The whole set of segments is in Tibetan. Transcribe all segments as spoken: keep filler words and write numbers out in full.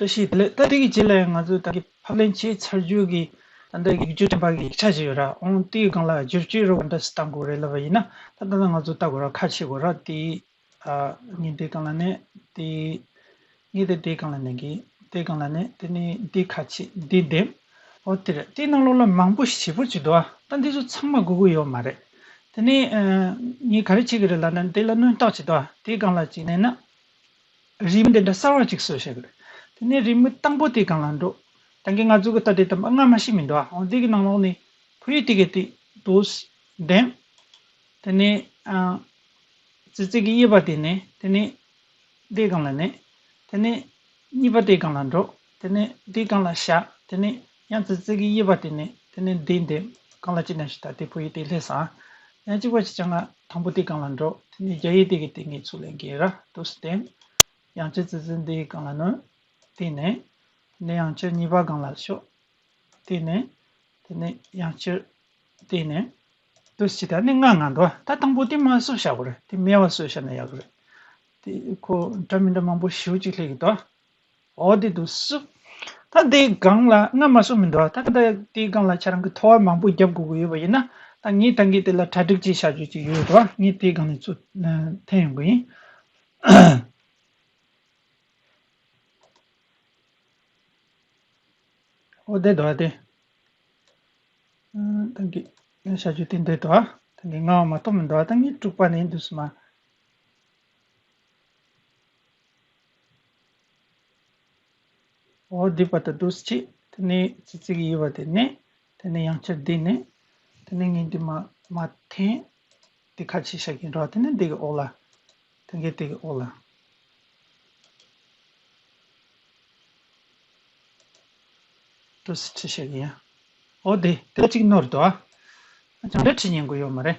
བཀྲ་ཤིས་བདེ་ལེགས། ད་དེ་གི་རྗེས་ལ་ཡང་ང་ཚོས་ད་གི་ཕབ་ལེན་བྱས་ཚར་རྒྱུ་གི་ད་ལྟ་ཡིག་སྒྱུར་དྲན་པ་གི་ཡིག་ཆ་ཞིག་ཡོད་ར། འོང་དེའི་སྒང་ལ་བསྒྱུར་བཅོས་རོགས་འདྲ་ཞིག་བཏང་དགོས་རེད་ལབ་པ་ཡིན་ན། ད་ད་ལྟ་ང་ཚོ་ལྟ་དགོས་ར། ཁ་ཕྱེ་དགོས་ར། དེ་ཨ་ངས་དེའི་སྒང་ལ་ནས་དེ་ངས་དེ་དེའི་སྒང་ལ་ནས་གི་དེའི་སྒང་ལ་ནས་དེ་ནས་དེ་ཁ་ཕྱེ་དེ་འདེམས། འོ་དེ་རེད། དེའི་ནང་ལོགས་ལ་མང་པོ་ཞིག་བྱེད་པོ་ཅིག་འདུག་ཨ། ད་འདི་ཚོ་ཚང་མ་དགོས་ཀྱི་ཡོད་མ་རེད། དེ་ནས་ཨ་ངས་ག་རེ་བྱེད་ཀྱི་རེད་ལབ་ན། དེ་ལ་སྣོན་རྟགས་ཅིག་འདུག་ཨ། དེའི་སྒང་ལ་ཅིག་མནན་ན། རིམ་འདི་འདྲ་གསར་བ་ཅིག་བཟོས་བཞག་གི་རེད། དེ་ནས་རིམ་དང་པོ་དེའི་སྒང་ལ་འགྲོ། ད་གིན་ང་ཚོ་གི་ལྟ་དེ་དང་པོ་སྔ་མ་ཞིག་མི་འདུག་ཨ། འོ་འདི་གི་ནང་ལོགས་ནས་ཕོ་ཡིག་དེ་གི་དེ་འདུག་སེ་འདེམས། དེ་ནས་ཨ་ཙི་ཙི་གི་གཡས་པ་དེ་ནས་དེ་ནས་འདིའི་སྒང་ལ་ནས་དེ་ནས་གཉིས་པ་དེའི་སྒང་ལ་འགྲོ། དེ་ནས་འདིའི་སྒང་ལ་བཞག་དེ་ནས་ཡང་ཙི་ཙི་གི་གཡས་པ་དེ་ནས་དེ་ནས་འདི་འདེམས། སྒང་ལ་ཅི་ནས་ཞིག་ད་དེ་ཕོ་ཡིག་དེ་སླེབས་སོང་ཨ། ཡང་གཅིག་པ་ཅིག་བྱས་ན་དང་པོ་དེའི་སྒང་ལ་འགྲོ། དེ་ནས་རྒྱ་ཡིག་དེ་གི་དེ་ངས་ཚུར་ལེན་གྱི་ར། འདུག་སེ་འདེམས། ཡང་ཅིག་ཙི་ཙི་འདིའི་སྒང་ལ་ནོན། དེ་ནས་དེ་ནས་ཡང་ཅིག་གཉིས་པ་སྒང་ལ་ཤོག་དེ་ནས་དེ་ནས་ཡང་ཅིག་དེ་ནས་འདུག་སེ་བྱས། ད་ནི་ང་ང་འདུག་ད་དང་པོ་དེ་མར་བཟོས་བཞག་དགོས་རེད། དེ་མེད་པ་བཟོས་བཞག་ན་ཡག་གི་རེད། དེ་ཁོ་འདྲ་མི་འདྲ་མང་པོ་ཞེ་པོ་ཅིག་སླེབས་ཀྱི་འདུག་འོ་དེ་འདུག་སེ། ད་དེའི་སྒང་ལ་སྔ་མ་བཟོས་མི་འདུག་ད་ད་དེའི་སྒང་ལ་ཁྱེད་རང་གི་ཐོ་བ་མང་པོ་བརྒྱབ་དགོས་ཀྱི་ཡོད་པ་ཡིན་ན། ད་ངས་ད་གིན་དེ་ལ་གྲ་སྒྲིག་ཅིག་བྱ་རྒྱུ་ཅིག་ཡོད་འདུག་ངས་དེའི་སྒང་ནས་ཚུར་འཐེན་ཡོང་གི་ཡིན། འོ་དེ་འདུག་ཨ། དེ་ད་གིན་བྱ་རྒྱུ་དེ་འདི་འདུག་ཨ། ད་གིན་ལྔ་པ་མ་གཏོགས་མི་འདུག་ཨ། ད་ངས་དྲུག་པ་ནས་འདུག་སེ་མ། འོ་འདི་བར་དུ་འདུག་སེ་བྱས། དེ་ནས་ཙི་ཙི་གི་གཡས་པ་དེ་ནས་དེ་ནས་ཡང་ཅིག་འདི་ནས་དེ་ནས་ངས་འདི་མར་མར་འཐེན། འདི་ཁ་ཕྱེ་བཞག་གི་ཡིན་ར། དེ་ནས་འདི་གི་འོག་ལ་དེ་གི་འདི་གི་འོག་ལ་འདུག་སེ་བྲིས་བཞག་གི་ཡིན། འོ་དེ་དེ་ལ་གཅིག་ནོར་འདུག་ཨ། སྦྱང་འདྲ་བྲིས་ཉན་དགོས་ཡོད་མ་རེད།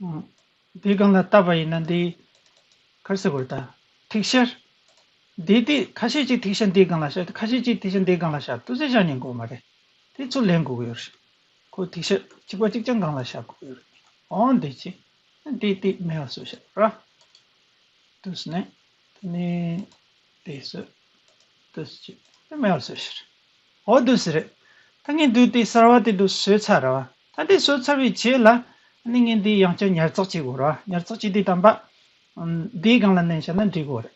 ཨང་། འདིའི་སྒང་ལ་བལྟས་པ་ཡིན་ན་འདི་ག་རེ་ཟེར་དགོས་རེད་ད། ཐིག་ཤར། འདི་དེ་ཁ་ཤས་ཅིག་ཐིག་ཤར་འདིའི་སྒང་ལ་བཞག་ཁ་ཤས་ཅིག་ཐིག་ཤར་འདིའི་སྒང་ལ་བཞག་འདུག་སེ་བཞག་ཉན་དགོས་མ་རེད། དེ་ཚུར་ལེན་དགོས་ཀྱི་ཡོད་རེད། ཁོ་ཐིག་ཤར་གཅིག་པ་གཅིག་རྐྱང་སྒང་ལ་བཞག་དགོས་ཀྱི་ཡོད་རེད། འོ་འདི་ཅི། འདི་དེ་མེད་པ་བཟོས་བཞག་ར། འདུག་སེ་ནས། དེ་ནས་དེ་བཟོས། འདུག་སེ་བྱས། དེ་མེད་པ་བཟོས་ཤིག་འོ་འདུག་སེ་རེད། ད་ངས་འདུག་དེ་གསར་བ་དེ་འདུག་བཟོས་ཚར་ར་བ། ད་དེ་བཟོས་ཚར་བའི་རྗེས་ལ། ཨ་ནི་ངས་འདི་ཡང་བསྐྱར་ཉར་ཚགས་བྱེད་དགོས་ར། ཉར་ཚགས་བྱེད་དུས་ཙམ་པ། ཨམ། འདིའི་སྒང་ལ་མནན་བཞག་ན་འགྲིག་གི་རེད།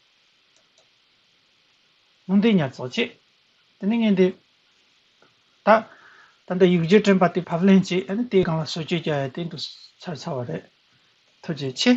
འོ་འདི་ཉར་ཚགས་བྱས། དེ་ནས་ངས་འདི། ད། ད་ལྟ་ཡིག་སྒྱུར་དྲན་པ་དེ་ཕབ་ལེན་བྱས། ཨ་ནི་དེའི་སྒང་ལ་བཟོ་བཅོས་རྒྱག་ཡ་དེ་འདུག་ཚར་ཚར་བ་རེད། ཐུགས་རྗེ་ཆེ།